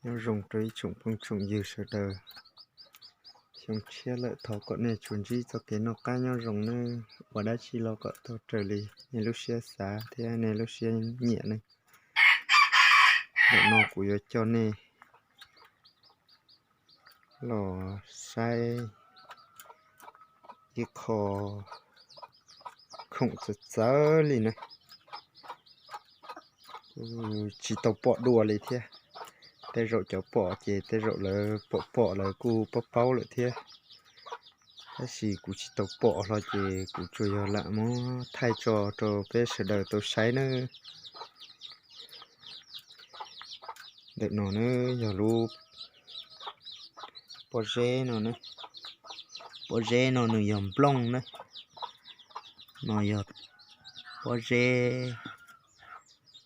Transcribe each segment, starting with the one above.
Nyob zoo rau ib tsoom phooj tsoom ywg sawv daws. Xyoo tshiab lawm, thov kom nej tsuas ntsib txoj kev noj qab nyob zoo nawb. Ua dab tsi los kom tau raws li nej lub siab xav thiab nej lub siab nyiam nawb. Ntawm no kuv yuav coj nej los saib ib qho khoom txawv txawv li na. Kuj tsis tau pom dua li thiab. Tej zaum cov pom ces tej zaum lawv pom pom lawv kuj paub paub lawm thiab. Tab sis kuv tsis tau pom hlo ces kuv tsuas yog lam muab thaij tso rau peb sawv daws tau saib nawb. Ntawm no na yog lub pob zeb no na. Pob zeb no nws yog nplooj na. No yog pob zeb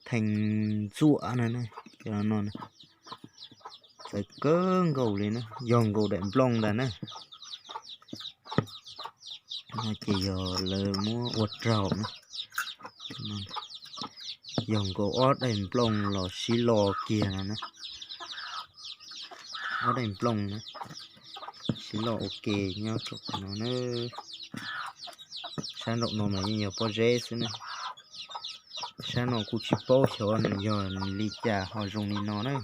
thee ntxuam no, cov no txawv kawg nkaus li na, yog nkaus daim nplooj ntag na. No ces yog lawv muab ua raug na. Yog nkaus ob daim nplooj los sib lo kiag no na. Ob daim nplooj na, sib lo ua ke nyob rau qhov no na. Sab nraum no mas yeej yog pob zeb xwb na. Sab no kuj tsis paub xyov nws yog li cas ho zoo li no na.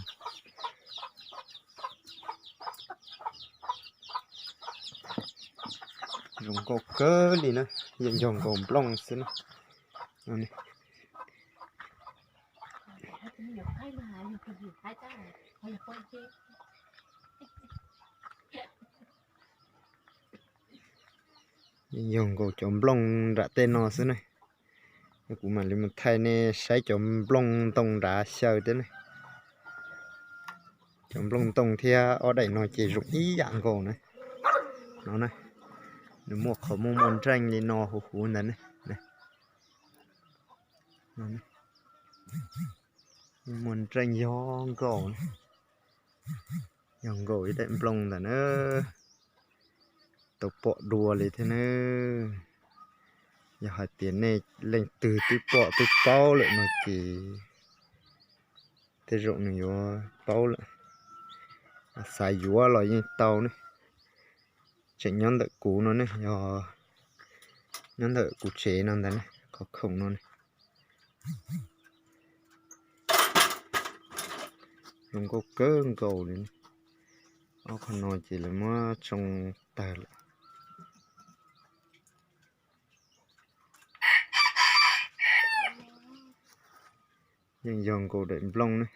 Zoo nkauj kawg li na, yeej yog nkaus nplooj xwb na. Yeej yog nkaus cov nplooj nram tej no xwb ne. Kuv mam li mus thaij nej saib cov nplooj ntoo nrad xyaw thiab ne. Cov nplooj ntoo thiab ob daim no ces zoo ib yam nkaus na. No na, nws muaj qhov muaj muaj nreej li no huv huv ntawd ne. Muaj nreej yog nkaus, yog nkaus ib daim nplooj ntawd na. Tau pom dua li thiab na. Yog hais tias nej leej twg twb pom twb paub lawm no ces tej zaum nws yuav paub lawm. Xav yuav los yeej tau ne. Tseem nyob ntawm kuv no ne, yog nyob ntawm kuv tsev no ntag ne, qhov khoom no ne. Zoo nkauj kawg nkaus li. Ob qhov no ces lawv muab tsoo tag lawm. Yeej yog nkaus daim nplooj ne.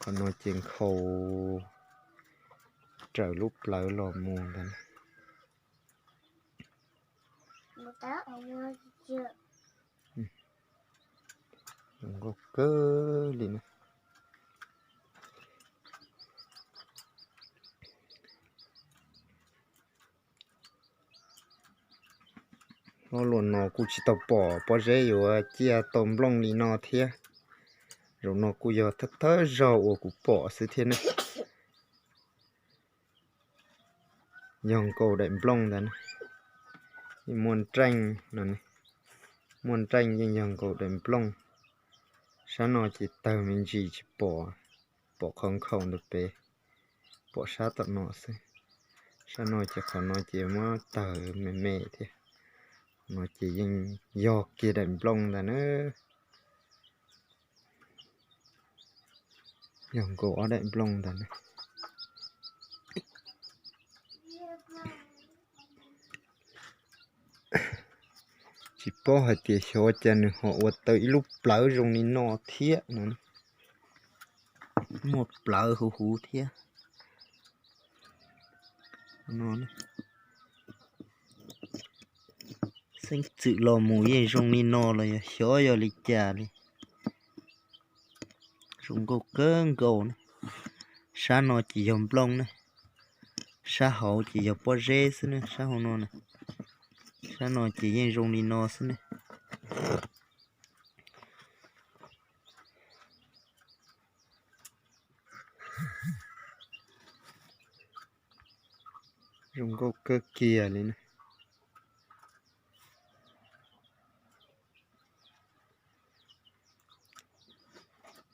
Qhov no ces nkhaus raws lub plawv los mus ntag. Zoo nkauj kawg li na. Hlob luag no kuj tsis tau pom pob zeb yuav ciaj tau nplooj li no thiab. Zaum no kuj yog thawj thawj zaug uas kuv pom xwb thiab ne. Yog nkaus daim nplooj ntag ne. Yeej muaj nreej no, muaj nreej yeej yog nkaus daim nplooj. Sab no ces tawg me ntsis tsis pom, pom qhov nkhaus ntawd pem, pom sab tom no xwb. Sab no ces qhov no ces muab tawg me me thiab. Qhov no ces yeej yog kiag daim nplooj ntag na. Yog nkaus ob daim nplooj ntag na. Tsis paub hais tias xyov cas nws ho ua tau ib lub plawv zoo li no thiab no. Muaj plawv huv huv thiab. Xeeb txwm los mus yeej zoo li no los yog xyov yog li cas li. Zoo nkauj kawg nkaus na. Sab no ces yog nplooj ne, sab hauv ces yog pob zeb xwb ne, sab hauv no na. Sab no ces yeej zoo li no xwb ne. Zoo nkauj kawg kiag li na.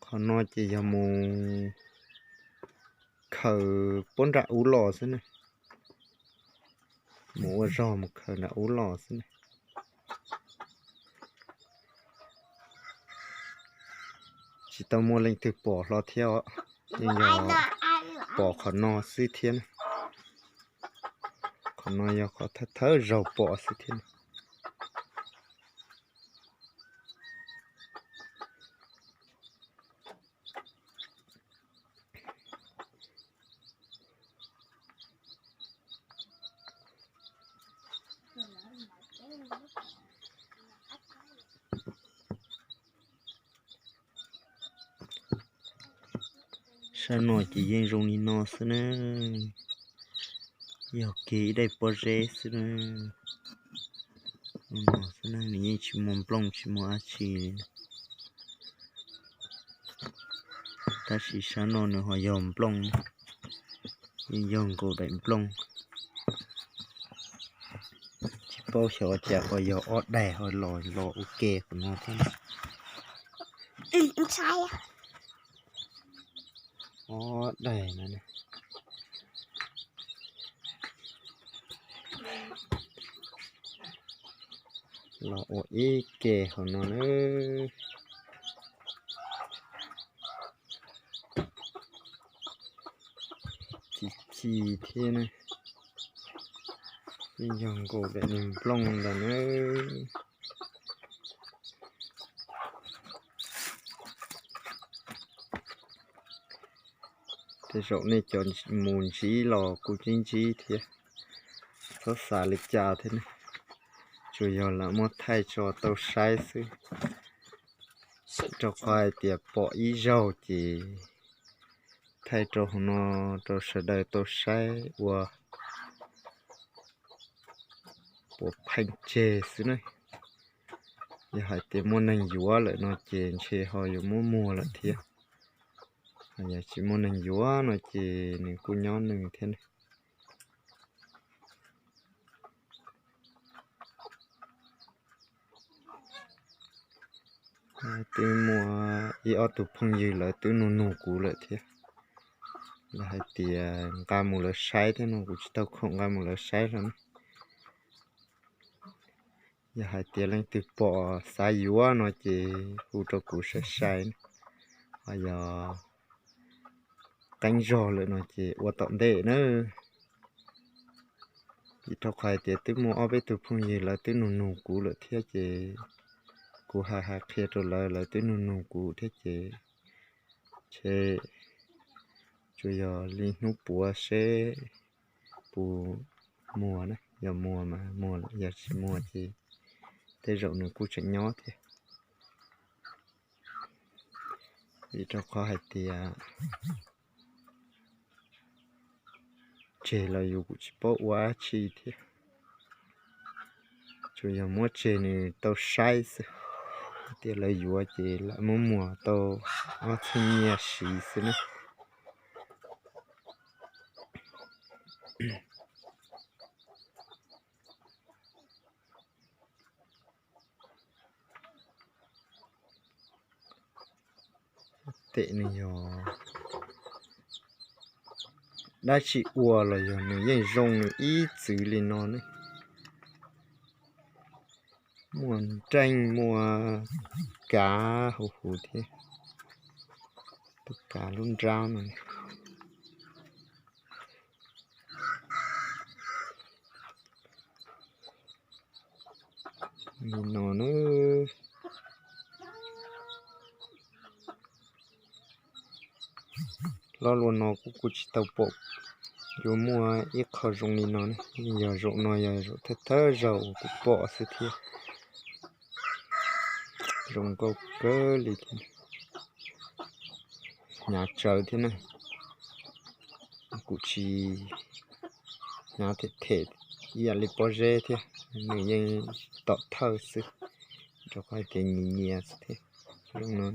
Qhov no ces yog mus khaws puab nram ub los xwb na. Mus ua zog mus khaws nram ub los xwb na. Tsis tau muaj leej twg pom hlo thiab os, yeej yog pom qhov no xwb thiab na. Qhov no yog qhov thawj thawj zaug pom xwb thiab na. Sab no ces yeej zoo li no xwb na, yog kiag ib daim pob zeb xwb na. Zoo no xwb na, nws yeej tsis muaj nplooj tsis muaj dab tsi li. Tab sis sab no nws ho yog nplooj, yeej yog nkaus daim nplooj. Tsis paub xyov cas ho yog ob daig ho los los ua ke qhov no thiab. Ob daig no los ua ib ke hauv no na. Ci ci thiab na, yeej yog nkaus daim niag nplooj ntawd na. Tej zaum nej cov mus ntsib los kuj ntsib ntsib thiab, txhob xav li cas thiab ne. Tsuas yog lam muab thaij tso tau saib xwb, rau qhov hais tias pom ib zaug ces thaij rau hauv no rau sawv daws tau saib ua puas pheej tseg xwb na. Yog hais tias muaj neeg yuav lawm no ces ntshe ho yuav muab muag lawm thiab. Yog tsis muaj neeg yuav no ces nws kuj nyob nws thiab ne. Twb muaj ib ob tug phooj ywg lawv twb nug nug kuv lawm thiab, lawv hais tias nqa mus lawv saib thiab no, kuv tsis tau khoom nqa mus lawv saib hlo na. Yog hais tias leej twg pom xav yuav no ces hu rau kuv sai sai na, ho yog qeeb zog lawm no ces ua tom ntej na. Vim rau qhov hais tias twb muaj ob peb tug phooj ywg lawv twb nug nug kuv lawm thiab ces kuv hais hais qhia rau lawv, lawv twb nug nug kuv thiab ces ntshe tsuas yog li hnub puav seb puas muag na, yog muag mas muag lawm, yog tsis muag ces tej zaum nws kuj tseem nyob thiab. Vim rau qhov hais tias tseg los yus kuj tsis paub ua dab tsi thiab, tsuas yog muab tseg nws tau saib xwb, tias lawv yuav ces lam muab muag tau ob txhiab nyiaj siv xwb na. Tes nws yog dab tsi ua los yog nws yeej zoo nws ib txwv li no ne. Muaj nreej muaj kav huv huv thiab, tus kav lub nrab no. Li no na. Lo lus no kuv kuj tsis tau pom yuav muaj ib qho zoo li no ne. Yog zaum no yog zaum thawj thawj zaug uas kuv pom xwb thiab. Zoo nkauj kawg li thiab. Hnyav tsawv thiab na. Kuj tsis hnyav them them ib yam li pob zeb thiab, nws yeej tom thawj xwb, rau qhov hais tias nyias nyias xwb thiab. Zoo no.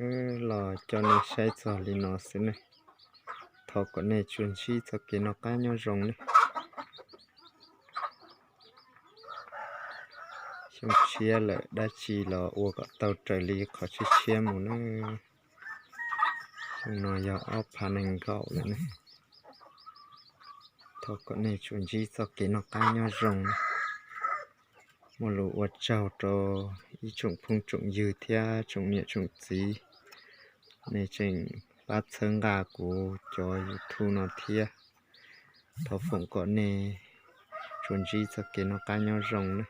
Los coj nej saib txog li no xwb ne. Thov kom nej tsuas ntsib txoj kev noj qab nyob zoo ne. Xyoo tshiab lawm, dab tsi los ua kom tau raws li qhov tshiab tshiab mus na. Xyoo no yog ob phav nees nkaum lawm ne. Thov kom nej tsuas ntsib txoj kev noj qab nyob zoo. Muaj lus ua tsaug rau ib tsoom phooj tsoom ywg thiab tsoom niam tsoom txiv, nej tseem pab txhawb nqa kuv cov YouTube no thiab. Thov foom kom nej tsuas ntsib txoj kev noj qab nyob zoo ne.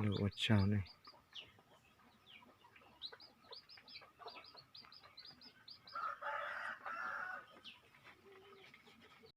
Lus ua tsaug ne.